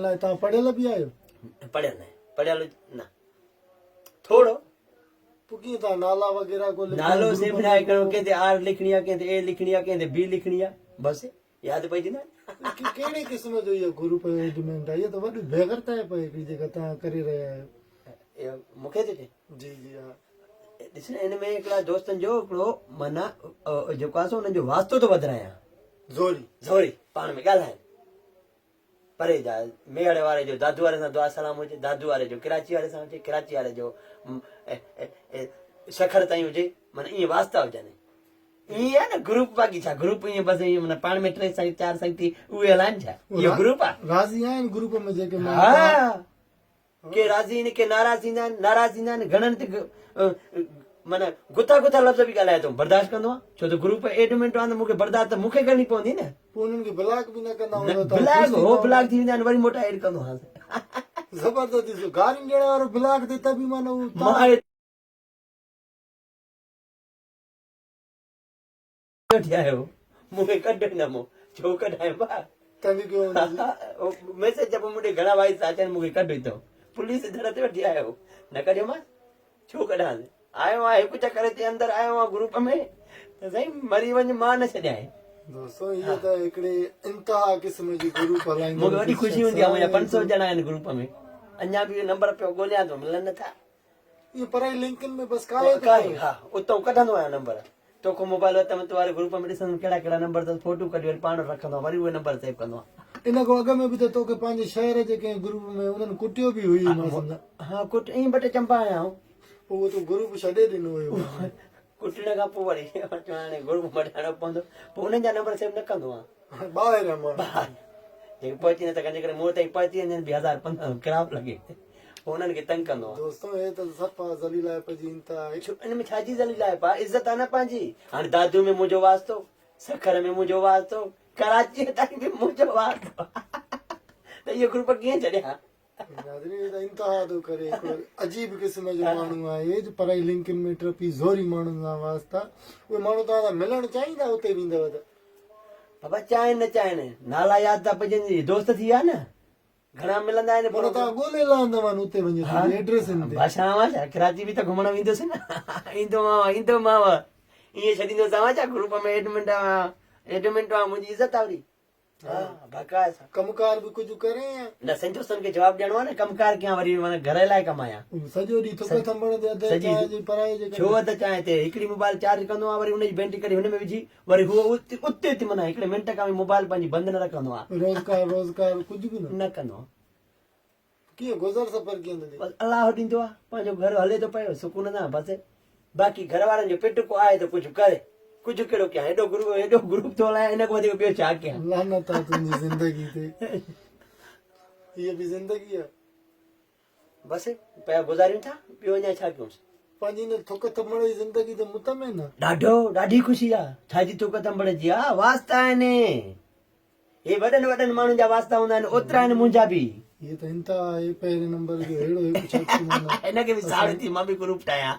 لاء توهان پڙهيل به آهيو؟ پڙهيل نه پڙهيل نه ٿورو. پوء ڪيئن توهان نالا وغيره ڪو لکڻ نالو سيف ناهي ڪرڻو ڪنهن تي آر لکڻي آهي ڪنهن تي اي لکڻي آهي ڪنهن تي بي لکڻي آهي بس ياد پئجي نه. ڪهڙي قسم جو اهو گروپ ايڊمنٽ آهي اهو ته وڏي بيغرتائپ آهي هڪڙي جيڪا توهان ڪري رهيا آهيو. اهو مون کي ٿو چئين؟ جي جي ها. ڏس نه ان ۾ هڪڙا دوستن جو هڪڙو معنيٰ جيڪو آهي سو انهن جو واسطو ٿو وڌرايان. زوري. زوري پاڻ ۾ ڳالهائين. پري جا ميهڙ واري جو دادو واري سان دعا سلام هجي، دادو واري جو ڪراچي واري سان هجي، ڪراچي واري جو سکر تائين هجي، معنيٰ ائين واسطا هجن. ائين آهي نه گروپ باقي ڇا گروپ ائين بس ائين معنيٰ پاڻ ۾ ٽي سنگ چار سنگتي اهي هلائن ڇا اهو گروپ آهي. راضي آهن گروپ ۾ جيڪي ماڻهو ها ڪي راضي آهن ڪي ناراض ٿيندا آهن ناراض ٿيندا آهن گهڻن ته معنيٰ گٿا گٿا لفظ به ڳالهائي ٿو برداشت ڪندو آهيان ڇو ته گروپ ايڊمنٽ آهي ته مون کي برداشت ته مون کي ڪرڻي پوندي نه. پوء انهن کي بلاڪ به نه ڪندا هوندؤ ته بلاڪ هو بلاڪ ٿي ويندا آهن وري موٽائي ايڊ ڪندو آهيان. زبردست ڏسو گارين ڏيڻ وارو بلاڪ ٿئي ته به معنيٰ هو مان وٺي آيو مون کي ڪڍ نه مون ڇو ڪڍايم ڀا تنگ ڪيو هوندس. ميسيج ته پوء مون ڏي گهڻا وائس ٿا اچن مون کي ڪڍ هتو پوليس در تي وٺي آيو نه ڪڍيومانس ڇو ڪڍانس آيو آهيان هڪ چڪر هتي اندر آيو آهيان گروپ ۾ ته سائين مري وڃ مان نه ڇڏيانء. دوستو هي ته هڪڙي انتها قسم جي گروپ هلائيندڙ مون کي وڏي خوشي هوندي آهي منهنجا 500 ڄڻا آهن گروپ ۾ اڃا به نمبر پيو ڳوليان ٿو ملن نٿا. اهو پرائي لنڪن ۾ بس ڪاهي ٿو ڪاهي ها اتان ڪڍندو آهيان نمبر توکان موبائل ورتم تو واري گروپ ۾ ڏسندم ڪهڙا ڪهڙا نمبر اٿس فوٽو ڪڍي وري پاڻ وٽ رکندو آهيان وري اهي نمبر سيو ڪندو آهيان. ان کان اڳ ۾ به ته توکي پنهنجي شهر جي ڪنهن گروپ ۾ انهن ڪٽيو به هئي مان سمجهان. ها ڪٽ ائين ٻه ٽي چنبا هنيا هئم. پوء اهو تو گروپ ڇڏي ڏنو هيو. ڪٽڻ کان پوء وري چوان هاڻي گروپ مٽائڻو پوندو پوء انهن جا نمبر سيو نه ڪندو آهيان. ٻاهر ماڻهو. ٻاهر جيڪي پهچي نه سگهن جيڪڏهن مون تائين پهچي وڃن به 1000 15 خراب لڳي پوء انهن کي تنگ ڪندو آهيان. دوستو هي ته صفا ذليلائپ جي انتها آهي. ڇو ان ۾ ڇا جي ذليلائپ آهي عزت آهي نه پنهنجي هاڻي دادو ۾ منهنجو واسطو سکر ۾ منهنجو واسطو ڪراچيء تائين به منهنجو واسطو ته اهو گروپ ڪيئن ڇڏيان. ناظرين هي ته انتها ٿو ڪري هڪڙو عجيب قسم جو ماڻهو آهي جو پرائي لنڪن ۾ ٽپي زوري ماڻهن سان واسطا اهي ماڻهو توهان سان ملڻ چاهيندا اتي ويندؤ ته. بابا چاهين نه چاهين نالا ياد ٿا پئجن هي دوست ٿي ويا نه گهڻا ملندا آهن پر توهان ڳولي لهندؤ اتي وڃي تنهنجي ايڊريسن تي. بادشاهه آوان ڇا ڪراچي به ته گهمڻ ويندس نه ايندومانو ايندومانو ائين ڇڏيندوسانو ڇا گروپ ۾ ايڊمنٽ آهيان ايڊمنٽ آهيان منهنجي عزت آ وري. ڪم ڪار به ڪجهه ڪرين يا؟ نه سائين دوستن کي جواب ڏيڻو آهي نه ڪم ڪار ڪيان وري معنيٰ گهر لاء ڪمايان. سڄو ڏينهن ٿڪ ٿنڀڻ تي اڌ چانهه جي پرائي جي ڇو اڌ چانهه تي هڪڙي موبائل چارج ڪندو آهيان وري ان جي بينٽري ڪڍي هن ۾ وجهي وري هو اتي اتي معنيٰ هڪڙي منٽ کان به موبائل پنهنجي بند نه رکندو آهيان. روزگار روزگار ڪجهه به نه. نه ڪندو آهيان. ڪيئن گذر سفر ڪيئن ٿو ٿئي؟ بس الله ڏيندو آ پنهنجو گهر هلي ٿو پيو سڪون سان بس باقي گهر وارن جو پٽ ڪو آهي ته ڪجهه ڪري ڪجهه ڪهڙو ڪيان هيڏو گروپ هيڏو گروپ ٿو هلايان ان کان وڌيڪ ٻيو ڇا ڪيان. لعنت آ تنهنجي زندگي تي هيء به زندگي آ. بس پيا گذاريون ٿا ٻيو اڃا ڇا ڪيونس. پنهنجي ان ٿڪ ٿنڀڻ جي زندگي تي مطمئن آ. ڏاڍو ڏاڍي خوشي آ ڇا جي ٿڪ ٿنڀڻ جي آ واسطا آهن. هي وڏن وڏن ماڻهن جا واسطا هوندا آهن اوترا آهن منهنجا به. هي ته انتها آهي پهرين نمبر جو ههڙو هڪ شخص معنيٰ. هن کي به ساڙ ٿي مان به گروپ ٺاهيان.